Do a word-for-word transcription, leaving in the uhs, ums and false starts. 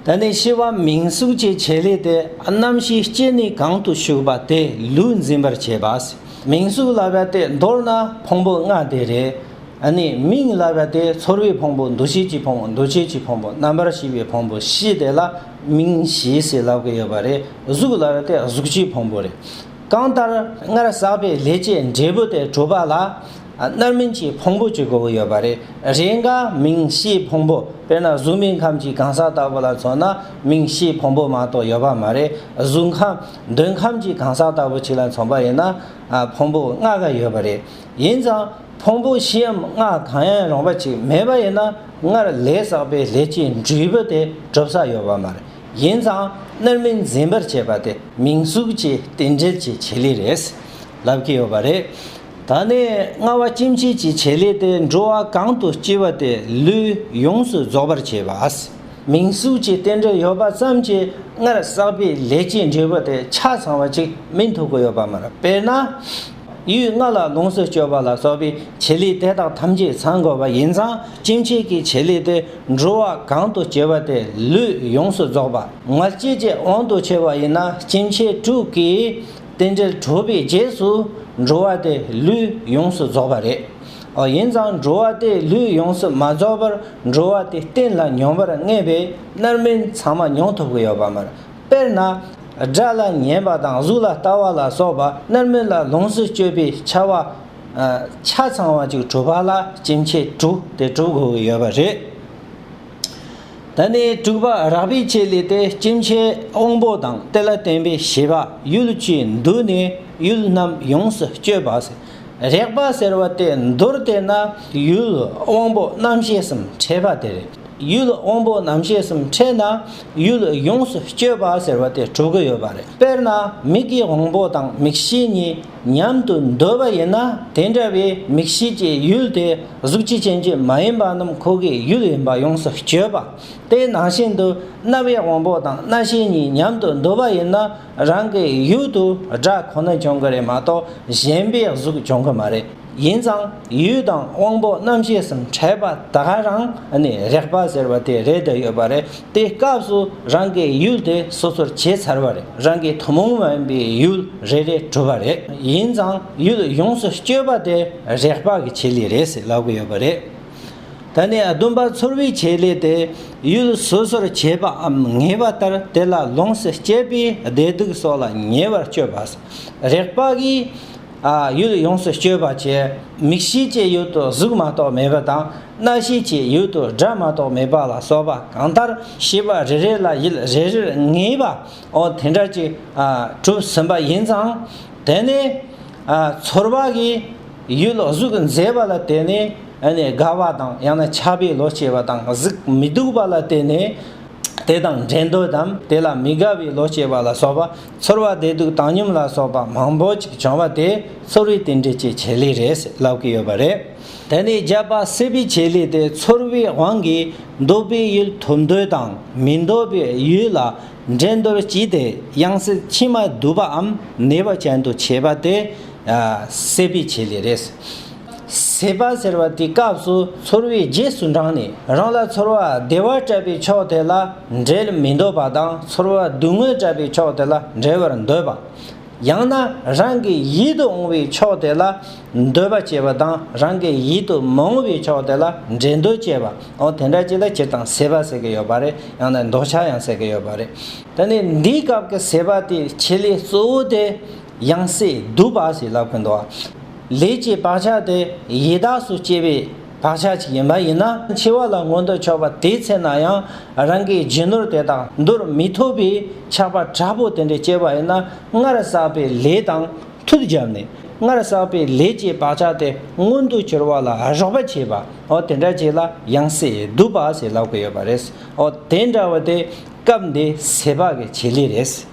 ད་ནི་བཞི་པ་མིང་གཟུགས་ཀྱི་བྱེད་ལས་དེ། རྣམ་ཤེས་སྐྱེ་ནས་གང་དུ་ཞུགས་པ་དེ་ལུས་འཛིན་པར་བྱེད་པ། མིང་གཟུགས་ལབ་པ་དེ་མདོར་ན་ཕུང་པོ་ལྔ་དེ་རེད། ཨ་ནི་མིང་ལབ་པ་དེ་ཚོར་བའི་ཕུང་པོ། འདུ་བྱེད་ཀྱི་ཕུང་པོ། འདུ་བྱེད་ཀྱི་ཕུང་པོ། རྣམ་པར་ཤེས་པའི་ཕུང་པོ་བཞི་དེ་ལ་མིང་བཞི་ཟེར་ལབ་ཀྱི་ཡོད་པ་རེད། གཟུགས་ལབ་པ་དེ་གཟུགས་ཀྱི་ཕུང་པོ་རེད། གང་ལྟར་སྔར་བསགས་པའི་ལས་ཀྱི་འབྲས་བུ་དེ་གྲུབ་པ་ལ་རྣམ་སྨིན་གྱི་ཕུང་པོ་གཅིག་དགོས་ཀྱི་ཡོད་པ་རེད། རེས་འགའ་མིང་ཤས་ཕུང་པོ། དཔེར་ན་གཟུགས་མེད་ཁམས་ཀྱི་གང་ཟག་ལྟ་བུ་ལ་མཚོན་ན་མིང་ཤས་ཕུང་པོ་མ་གཏོགས་ཡོད་པ་མ་རེད། གཟུགས་ཁམས་འདོད་ཁམས་ཀྱི་གང་ཟག་ལྟ་བུ་ཅིག་ལ་མཚོན་པ་ཡིན་ན་ཕུང་པོ་ལྔ་ག་ཡོད་པ་རེད། ཡིན་ཙང་ཕུང་པོ་ཤས་ལྔ་གང་ཡང་རུང་བ་ཅིག་མེད་པ་ཡིན་ན་སྔར་ལས་བསགས་པའི་ལས་ཀྱི་འབྲས་བུ་དེ་གྲུབ་ས་ཡོད་པ་མ་རེད། ཡིན་ཙང་རྣམ་སྨིན་འཛིན་པར་བྱེད་པ་དེ་མིང་གཟུགས་ཀྱི་རྟེན་འབྲེལ་གྱི་བྱེད་ལས་རེད་ལབ་ཀྱི་ཡོད་པ་རེད། ད་ནི་ལྔ་པ་སྐྱེ་མཆེད་ཀྱི་བྱེད་ལས་དེ། འགྲོ་བ་གང་དུ་སྐྱེ་བ་དེ་ལུས་ཡོངས་སུ་རྫོགས་པར་བྱེད་པ། མིང་གཟུགས་ཀྱི་རྟེན་འབྲེལ་ཡོད་པ་ཙམ་གྱིས་སྔར་བསགས་པའི་ལས་ཀྱི་འབྲས་བུ་དེ་ཆ་ཚང་བ་ཅིག་སྨིན་ཐུབ་ཀྱི་ཡོད་པ་མ་རེད། དཔེར་ན། ཡུལ་ལྔ་ལ་ལོངས་སུ་སྤྱོད་པ་ལ་སོགས་པའི་བྱེད་ལས་དེ་དག་ཐམས་ཅད་ཚང་དགོས་པ་ཡིན་ཙང་། སྐྱེ་མཆེད་ཀྱི་བྱེད་ལས་དེ། འགྲོ་བ་གང་དུ་སྐྱེ་བ་དེ་ལུས་ཡོངས་སུ་རྫོགས་པ། ང་རྒྱལ་གྱི་དབང་དུ་བྱས་པ་ཡིན་ན་སྐྱེ་མཆེད་དྲུག་གི་རྟེན་འབྲེལ་གྲུབ་པའི་རྗེས་སུ་འགྲོ་བ་དེ་ལུས་ཡོངས་སུ་རྫོགས་པ་རེད། ཨོ། ཡིན་ཙང་འགྲོ་བ་དེ་ལུས་ཡོངས་སུ་མ་རྫོགས་པར་འགྲོ་བ་དེ་གཏན་ལ་ཉམས་པར་ངེས་པས་རྣམ་སྨིན་ཚང་མ་མྱོང་ཐུབ་ཀྱི་ཡོད་པ་མ་རེད། དཔེར་ན། སྒྲ་ལ་ཉན་པ་དང་གཟུགས་ལ་ལྟ་བ་ལ་སོགས་པ་རྣམ་སྨིན་ལ་ལོངས་སུ་སྤྱོད་པའི་བྱ་བ་ཆ་ཚང་བ་ཅིག་གྲུབ་པ་ལ་སྐྱེ་མཆེད་དྲུག་དེ་གྲུབ་དགོས་ཀྱི་ཡོད་པ་རེད། ད་ནི་དྲུག་པ་རེག་པའི་བྱེད་ལས་དེ། སྐྱེ་མཆེད་དབང་པོ་དང་དེ་ལ་བརྟེན་པའི་བྱེད་པ་ཡུལ་གྱིས་འདུས་ནས་ཡུལ་རྣམས་ཡོངས་སུ་གཅོད་པ། རེག་པ་ཟེར་བ་དེ་མདོར་བསྟན་ན་ཡུལ་དབང་པོ་རྣམ་ཤེས་གསུམ་ཕྲད་པ་དེ་རེད། ཡུལ་དབང་པོ་རྣམ་ཤེས་གསུམ་ཕྲད་ན་ཡུལ་ཡོངས་སུ་གཅོད་པ་ཟེར་བ་དེ་གྲུབ་ཀྱི་ཡོད་པ་རེད། དཔེར་ན་མིག་གི་དབང་པོ་དང་མིག་ཤེས་གཉིས་མཉམ་དུ་འདུས་པ་ཡིན་ན། དེ་འདྲ་བའི་མིག་ཤེས་ཀྱི་ཡུལ་དེ་གཟུགས་ཀྱི་རྐྱེན་གྱིས་མ་ཡིན་པ་རྣམས་ཁོ་གི་ཡུལ་ཡིན་པ་ཡོངས་སུ་གཅོད་པ། དེ་ནང་བཞིན་དུ་རྣ་བའི་དབང་པོ་དང་རྣ་ཤེས་གཉིས་མཉམ་དུ་འདུས་པ་ཡིན་ན། རང་གི་ཡུལ་དུ་སྒྲ་ཁོ་ན་བྱུང་གི་རེད་མ་གཏོགས་གཞན་པའི་གཟུགས་བྱུང་གི་མ་རེད། ཡིན་ཙང་ཡུལ་དང་དབང་པོ་རྣམ་ཤེས་གསུམ་ཕྲད་པ་ད་ག་རང་ནི་རེག་པ་ཟེར་བ་དེ་རེད་དེ་ཡོད་པ་རེད། དེ་སྐབས་སུ་རང་གི་ཡུལ་དེ་སོ་སོར་བྱས་ཚར་བ་རེད། རང་གི་ཐུན་མོང་མ་ཡིན་པའི་ཡུལ་རེ་རེ་གྲུབ་པ་རེད། ཡིན་ཙང་ཡུལ་ཡོངས་སུ་གཅོད་པ་དེ་རེག་པ་གི་བྱེད་ལས་རེད་ཟེར་ལབ་ཀྱི་ཡོད་པ་རེད། ད་ནི་བདུན་པ་ཚོར་བའི་བྱེད་ལས་དེ། ཡུལ་སོ་སོར་བྱེད་པའམ་ངེས་པ་ལྟར་དེ་ལ་ལོངས་སུ་སྤྱད་པའི་བདེ་སྡུག་སོགས་ལ་ཉེ་བར་སྤྱོད་པ། རེག་པ་གིས་ཨ་ཡུལ་ཡོངས་སུ་གཅོད་པ་བྱས། མིག་ཤེས་ཀྱི་ཡུལ་དུ་གཟུགས་མ་གཏོགས་མེད་པ་དང་། རྣ་ཤེས་ཀྱི་ཡུལ་དུ་སྒྲ་མ་གཏོགས་མེད་པ་ལ་སོགས་པ་གང་ལྟར་ཤེས་པ་རེ་རེ་ལ་ཡུལ་རེ་རེར་ངེས་པ། འོ་དེ་འདྲ་ཅིག་ཨ་གྲུབ་ཟིན་པ་ཡིན་ཙང་། དེ་ནས་ཨ་ཚོར་བ་གིས་ཡུལ་གཟུགས་མཛེས་པ་ལ་བརྟེན་ནས། ཨ་ནི་དགའ་བ་དང་ཡང་ན་ཆགས་པའི་བློ་སྐྱེ་བ་དང་། གཟུགས་མི་སྡུག་པ་ལ་བརྟེན་ནས་དེ་དང་འགྲན་འདོད་དམ་དེ་ལ་མི་དགའ་བའི་བློ་སྐྱེ་བ་ལ་སོགས་པ། ཚོར་བ་བདེ་སྡུག་བཏང་སྙོམས་ལ་སོགས་པ་མང་པོ་ཅིག་བྱུང་བ་དེ་ཚོར་བའི་རྟེན་འབྲེལ་གྱི་བྱེད་ལས་རེད་ལབ་ཀྱི་ཡོད་པ་རེད། དེ་ནས་བརྒྱད་པ་སྲེད་པའི་བྱེད་ལས་དེ། ཚོར་བའི་དབང་གིས་འདོད་པའི་ཡུལ་ཐོབ་འདོད་དང་མི་འདོད་པའི་ཡུལ་ལ་འགྲན་འདོད་སྐྱེས་ཏེ་ཡང་སྲིད་མཆི་མ་སྡུད་པའམ་ནད་པ་ཅན་དུ་བྱེད་པ་དེ་ཨ་སྲེད་པའི་བྱེད་ལས་རེད། སྲེད་པ་ཟེར་བ་དེའི་སྐབས་སུ་ཚོར་བའི་རྗེས་སུ་འབྲངས་ནས་རང་ལ་ཚོར་བ་བདེ་བ་སྤྲད་པའི་ཕྱོགས་དེ་ལ་འབྲལ་མི་འདོད་པ་དང་། ཚོར་བ་སྡུག་བསྔལ་སྤྲད་པའི་ཕྱོགས་དེ་ལ་འབྲལ་བར་འདོད་པ། ཡང་ན་རང་གི་ཡིད་དུ་འོང་བའི་ཕྱོགས་དེ་ལ་འདོད་པ་སྐྱེ་བ་དང་། རང་གི་ཡིད་དུ་མ་འོང་བའི་ཕྱོགས་དེ་ལ་འགྲན་འདོད་སྐྱེ་བ། འོ་དེ་འདྲ་ཅིག་ལ་སྤྱིར་བཏང་སྲེད་པ་ཟེར་གྱི་ཡོད་པ་རེད། ཡང་ན་འདོད་ཆགས་ཡང་ཟེར་གྱི་ཡོད་པ་རེད། ད་ནི་འདིའི་སྐབས་ཀྱི་སྲེད་པ་དེའི་བྱེད་ལས་གཙོ་བོ་དེ་ཡང་སྲིད་སྡུད་པ་ཞེས་ལབ་ཀྱི་འདུག། ལས་ཀྱི་བག་ཆགས་དེ་ཡི་དྭགས་སུ་སྐྱེ་བའི་བག་ཆགས་ཅིག་ཡིན་པ་ཡིན་ན། འཆི་བ་ལ་མངོན་དུ་ཕྱོགས་པ་དེའི་ཚེ་ན་ཡང་རང་གི་རྒྱུ་ནོར་དེ་དག་འདོར་མི་ཐུབ་པའི་ཆགས་པ་དྲག་པོ་དེ་འདྲ་སྐྱེས་པ་ཡིན་ན། སྔར་བསགས་པའི་ལས་དང་མཐུད་བརྒྱབ་ནས་སྔར་བསགས་པའི་ལས་ཀྱི་བག་ཆགས་དེ་མངོན་དུ་གྱུར་བ་ལ་རོགས་པ་བྱེད་པ། འོ་དེ་འདྲ་ཅིག་ལ་ཡང་སྲིད་སྡུད་པ་ཞེས་ལབ་ཀྱི་ཡོད་པ་རེད། འོ་དེ་འདྲ་བ་དེ་སྐབས་འདིའི་སྲེད་པ་གི་བྱེད་ལས་རེད།